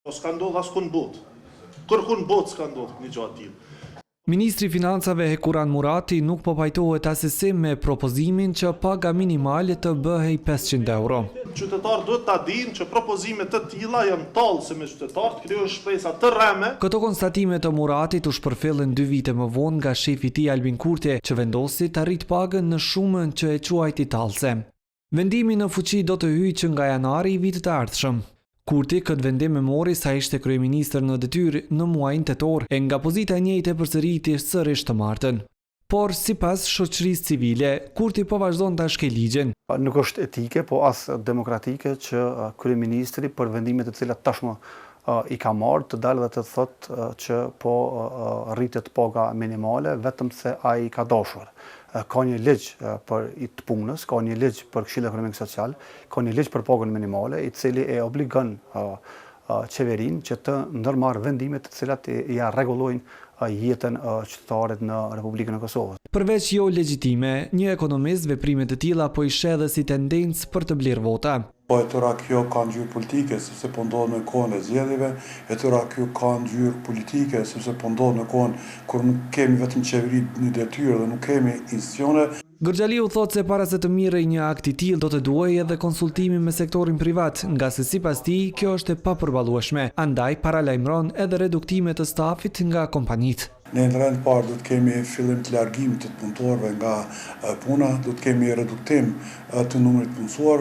Po s'ka ndodhë askund në botë. Kërkun në botë s'ka ndodhë një gja e tillë. Ministri i Financave Hekuran Murati nuk po pajtohet assesi me propozimin që paga minimale të bëhej 500 euro. Qytetarët duhet ta dinë që propozime të tilla janë tallëse me qytetarët, krijojnë shpresa të rreme. Këto konstatime të Muratit u shpërfillën dy vite më vonë nga shefi i tij Albin Kurti, që vendosi ta rritë pagën në shumën që e quajti tallëse. Vendimi në fuqi do të hyjë që nga janari i vitit të ardhshëm. Kurti këtë vendim e mori sa ishte kryeministër në detyrë në muajin tetor, e nga pozita e njëjtë e përsëriti sërish të martën. Por, sipas shoqërisë civile, Kurti po vazhdon ta shkel ligjin. Nuk është etike, po as demokratike që kryeministri për vendimet të cilat tashmë i ka marrë të dalë dhe të thotë që po rritet paga minimale vetëm se ai ka dashur. Ka një ligj për i të punës, ka një ligj për Këshillin Ekonomik Social, ka një ligj për pagën minimale, i cili e obligon qeverinë që të ndërmarrë vendime të cilat ia rregullojnë jetën qytetarit në Republikën e Kosovës. Përveç jo legjitime, një ekonomist veprime të tilla po i sheh edhe si tendencë për të blerë vota. Po e tëra kjo ka ngjyrë politike, sepse po ndodh në kohën e zgjedhjeve, e tëra kjo ka ngjyrë politike, sepse po ndodh në kohën kur nuk kemi vetëm qeveri në detyrë dhe nuk kemi institucione. Gërxhaliu thotë se para se të merrej një akt i tillë do të duhej edhe konsultimi me sektorin privat, ngase sipas tij kjo është e papërballueshme, andaj paralajmëron edhe reduktime të stafit nga kompanitë. Ne në rend të parë do të kemi fillim të largimit të punëtorëve nga puna, do të kemi reduktim të numrit të punësuarve.